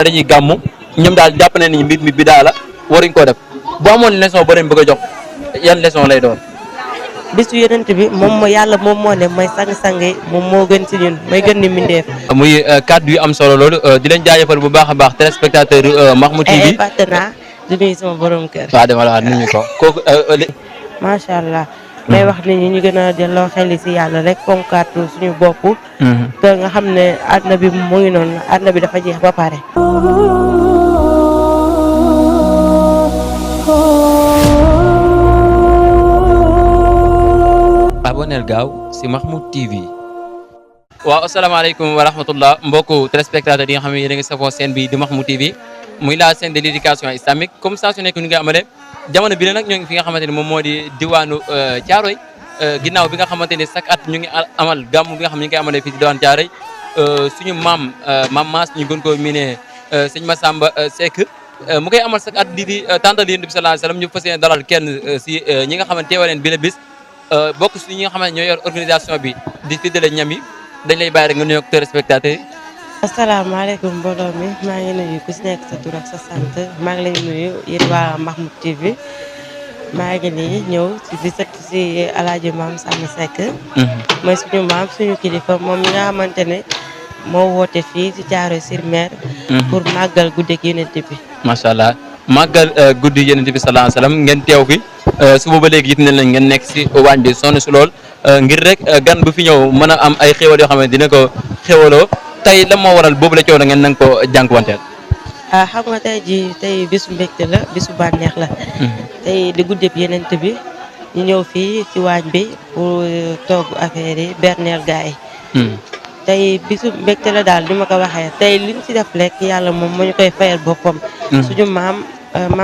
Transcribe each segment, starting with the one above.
dañuy gàmmu ñoom daal jàpp ne ni mbir mi bi daa la waruñ koo def boo amoon leçon boo leen bëgg a jox yan leçon lay doon. bisu yonent bi moom moo yàlla moom moo ne mooy sang-sange moom moo gën ci ñun mooy gën ni mindeef. muy kàddu yu am solo loolu di leen jaajëfal bu baax a baax téléspectateur Mahmoud TV. fàtte naa di nuyu sama borom kër. waaw dama la wax nuyu ko kooku. macha allah. may wax nit ñi ñu gën a delloo xel si yàlla rek fonkaat suñu bopp. te nga xam ne àdduna bi mu ngi noonu àdduna bi dafa jeex ba pare. aboneel gaaw si Mahmoud TV. waaw asalaamaaleykum wa rahmatullah mbokku téléspectateurs yi nga xam ne yéen a ngi safoo seen bi di Mahmoud TV muy la chaîne de l'éducation islamique comme ça su nekk ñu ngi amale jamono bi nag ñoo ngi fi nga xamante ni moom moo di diwaanu Thiaroye ginnaaw bi nga xamante ni chaque at ñu ngi amal gàmmu bi nga xam ne ñu ngi koy amalee fii ci diwaanu Thiaroye suñu maam Mass ñu gën koo miinee sëñ Massamba Seck mu koy amal chaque at di tantal Yonent bi sallallahu alayhi wasallam ñu fas yéene dalal kenn si ñi nga xamante teewaleen bi la bis bokk si ñi nga xamante ñoo yor organisation bi di séddale ñam yi dañ lay bàyyi rek nga nuyoog téléspectateur yi. asalaamaaleykum mbooloo mi maa ngi nuyu ku si nekk sa tur ak sa sant maa ngi lay nuyu yéen waa Mahmoud TV maa ngi nii ñëw di sët si El Hadj Maam Samba Seck. mooy suñu maam suñu kilifa moom mi nga xamante ne moo woote fii si Thiaroye sur Mer. pour màggal guddeeg Yonent bi. macha allah màggal guddi Yonent bi sallallahu alayhi wasallam ngeen teew fi suba ba léegi it ne lañ ngeen nekk si waañ bi sonn si lool ngir rek gan bu fi ñëw mën a am ay xéwal yoo xam ne dina ko xéwaloo. tey lan moo waral boobu la coow na ngeen nanga ko jànkuwanteel. xam nga tey jii tey bisu mbégte la bisu bànneex la. tey di guddeeb Yonent bi ñu ñëw fii ci waañ bi pour togg affaire yi berneel gaa yi. tey bisu mbégte la daal di ma ko waxee tey liñ ci def lekk yàlla moom moo ñu koy fayal boppam. suñu maam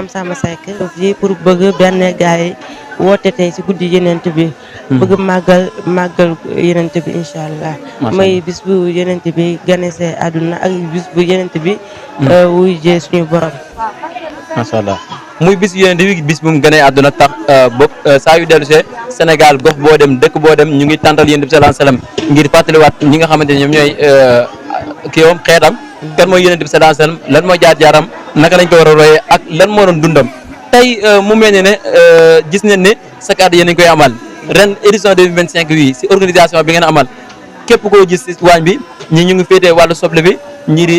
Samba Seck. fii pour bëgg berneel gaa yi woote tey ci guddi Yonent bi. bëgg màggal Yonent bi incha allah. mooy bis bu Yonent bi ganesee àdduna ak bis bu Yonent bi. wuy jee suñu borom. macha allah muy bis Yonent bi bis bu mu ganee àdduna tax bopp saa yu dellu see Sénégal gox boo dem dëkk boo dem ñu ngi tàntal Yonent bi sallallahu alayhi wasallam ngir fàttaliwaat ñi nga xamante ne ñoom ñooy kii yoom xeetam. kan mooy Yonent bi sallallahu alayhi wasallam lan mooy jaar-jaaram naka lañ ko war a royee ak lan moo doon dundam tey mu mel ne gis nañ ne chaque at yéen a ngi koy amal. ren édition 2025 wi si organisation bi ngeen amal képp koo gis si waañ bi ñii ñu ngi féetee wàllu soble bi ñii di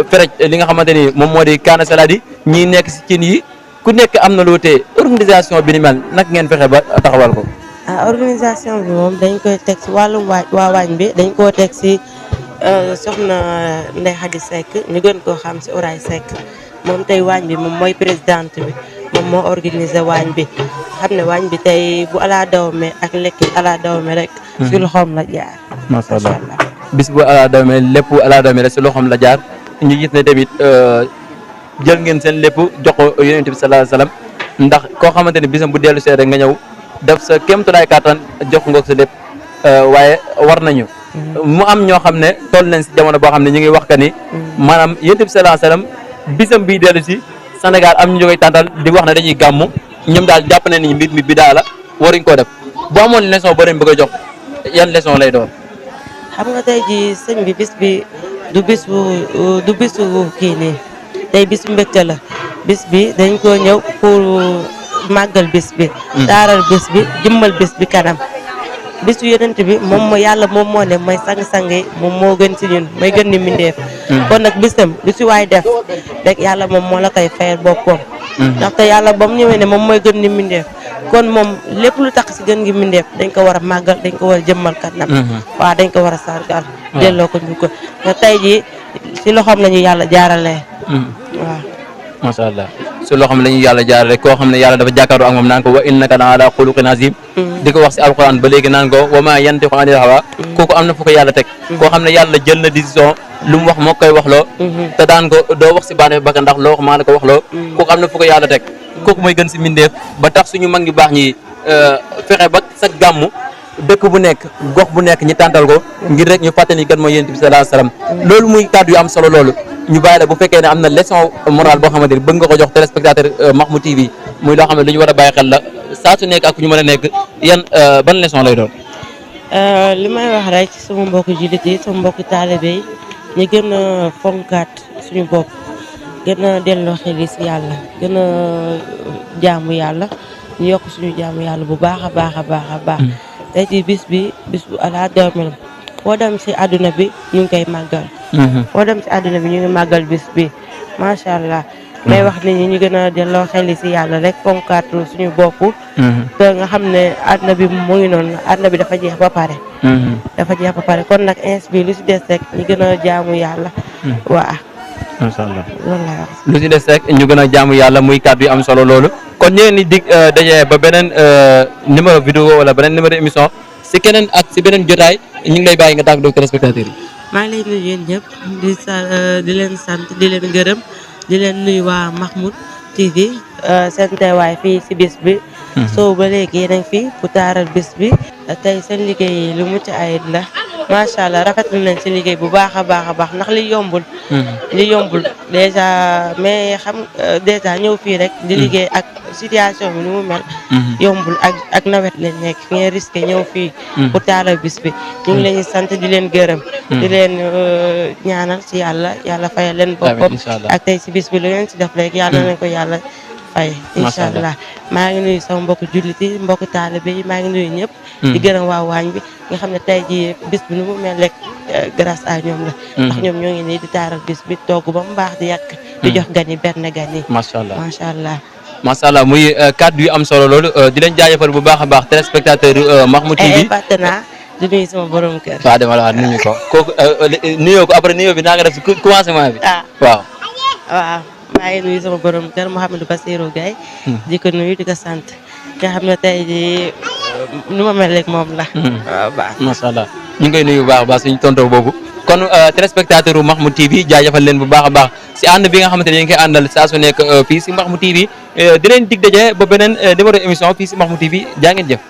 ferej li nga xamante ni moom moo di kaana salade yi ñii nekk si cin yi ku nekk am na loo tee organisation bi ni mel nag ngeen fexe ba taxawal ko. organisation bi moom dañ koy teg si wàllum waañ bi dañ koo teg si soxna Ndeye Khady Seck ñu gën koo xam si Oray Seck moom tey waañ bi moom mooy présidente bi moom moo organisé waañ bi. xam ne waañ bi tey bu ala dawme ak lekki ala dawme rek si loxoom la jaar. macha allah bis bu ala dawme lépp ala dawme rek si loxoom la jaar ñu gis ne tamit jël ngeen seen lépp jox ko Yonent bi sallallahu alayhi wasallam ndax koo xamante ne bisam bu dellu see rek nga ñëw def sa kéemtulaay kàttan jox nga sa lépp waaye war nañu. mu am ñoo xam ne toll nañ si jamono boo xam ne ñu ngi wax que ni maanaam Yonent bi sallallahu alayhi wasallam bisam bii dellu si Sénégal am ñu koy tàntal di wax ne dañuy gàmmu. ñoom daal jàpp ne ni mbir mi bi daa la waruñ koo def boo amoon leçon boo leen bëgg a jox yan leçon lay doon. xam nga tey ji sëñ bi bis bi du bisu kii nii tey bisu mbégte la bis bi dañ koo ñëw pour màggal bis bi. taaral bis bi jëmmal bis bi kanam. bisu Yonent bi moom moo yàlla moom moo ne mooy sang-sange moom moo gën ci ñun mooy gën ni mindeef. kon nag bisam lu si waay def rek yàlla moom moo la koy fayal boppam. ndaxte yàlla ba mu ñëwee ne moom mooy gën ni mindeef kon moom lépp lu tax si gën gi mindeef dañ ko war a màggal dañ ko war a jëmmal kanam. waaw dañ ko war a sargal. delloo ko ñu ko te tey jii si loxoom la ñu yàlla jaaralee. waaw. macha allah si loxoom la ñu yàlla jaarale koo xam ne yàlla dafa jàkkaarloo ak moom naan ko wa innaka la ala xuluqin azim di ko wax si alquran ba léegi naan ko wa ma yantiqu anil hawa kooku am na fu ko yàlla teg. koo xam ne yàlla jël na décision. lu mu wax moo koy wax loo te daan ko doo wax si bànneex bakkan ndax loo wax maa la ko wax loo kooku am na fu ko yàlla teg kooku mooy gën si mbindeef ba tax suñu mag ñu baax ñi fexe ba sa gàmmu dëkk bu nekk gox bu nekk ñi tàntal ko ngir rek ñu fàttali kan mooy Yonent bi sallallahu alayhi wasallam loolu muy kàddu yu am solo loolu ñu bàyyi la bu fekkee ne am na leçon morale boo xamante ni bëgg nga ko jox téléspectateur Mahmoud TV muy loo xam ne lu ñu war a bàyyi xel la saa su nekk ak ñu mën a nekk yan ban leçon lay doon. li may wax rek sama mbokku jullit yi sama mbokku taalibe yi ñu gën a fonkaat suñu bopp gën a delloo xel yi si yàlla gën a jaamu yàlla ñu yokk suñu jaamu yàlla bu baax a baax a baax a baax tey jii bis bu ala doomel foo dem si àdduna bi ñu ngi koy màggal foo dem si àdduna bi ñu ngi màggal bis bi macha allah may wax nit ñi ñu gën a delloo xel yi si yàlla rek fonkaat suñu bopp te nga xam ne àdduna bi mu ngi noonu àdduna bi dafa jeex ba pare kon nag ins bi lu si des rek ñu gën a jaamu yàlla waa macha allah loolu laa wax lu si des rek ñu gën a jaamu yàlla muy kàddu yu am solo loolu kon ñu leen di dig daje ba beneen numéro vidéo wala beneen numéro émission si keneen ak si beneen jotaay ñu ngi lay bàyyi nga tàggatoo téléspectateurs yi. maa ngi lay nuyu yéen ñëpp di leen sant di leen gërëm di leen nuyu waa Mahmoud TV seen teewaay fii si bis bi soo ba léegi yéen a ngi fi bu taaral bis bi tey seen liggéey lu mucc ayib la macha allah rafetlu nañ si liggéey bu baax a baax ndax li yombul dèjà mais xam dèjà ñëw fii rek di liggéey ak situation bi ni mu mel yombul ak nawet lañ nekk ngeen risqué ñëw fii bu taaral bis bi ñu ngi leen di sant di leen gërëm di leen ñaanal si yàlla fayal leen boppam ak tey si bis bi lu ngeen si def rek yàlla nañ ko yàlla fay incha allah maa ngi nuyu sama mbokku jullit yi mbokku taalibe yi maa ngi nuyu ñëpp di gërëm waa waañ bi nga xam ne tey ji bis bi nu mu mel rek grâce à ñoom la ndax ñoom ñoo ngi nii di taaral bis bi togg ba mu baax di yàq di jox gan yi benn gan yi macha allah macha allah muy kàddu yu am solo loolu di leen jaajëfal bu baax a baax téléspectateur Mahmoud TV partenaire di nuyu sama borom kër waaw dama la wax nuyu ko kooku nuyoo ko après nuyoo bi naa nga def si commencement bi waaw maa ngi nuyu sama borom kër Mouhamadou Bassirou Gaye di ko nuyu di ko sant nga xam ne tey jii nu ma mel rek moom la waaw baax macha allah ñu ngi koy nuyu bu baax a baax suñu tonton boobu kon téléspectateur u Mahmoud TV jaajëfal leen bu baax a baax si ànd bi nga xamante ne yéen koy àndal saa su nekk fii si Mahmoud TV di leen dig daje ba beneen numéro émission fii si Mahmoud TV jaa ngeen jëf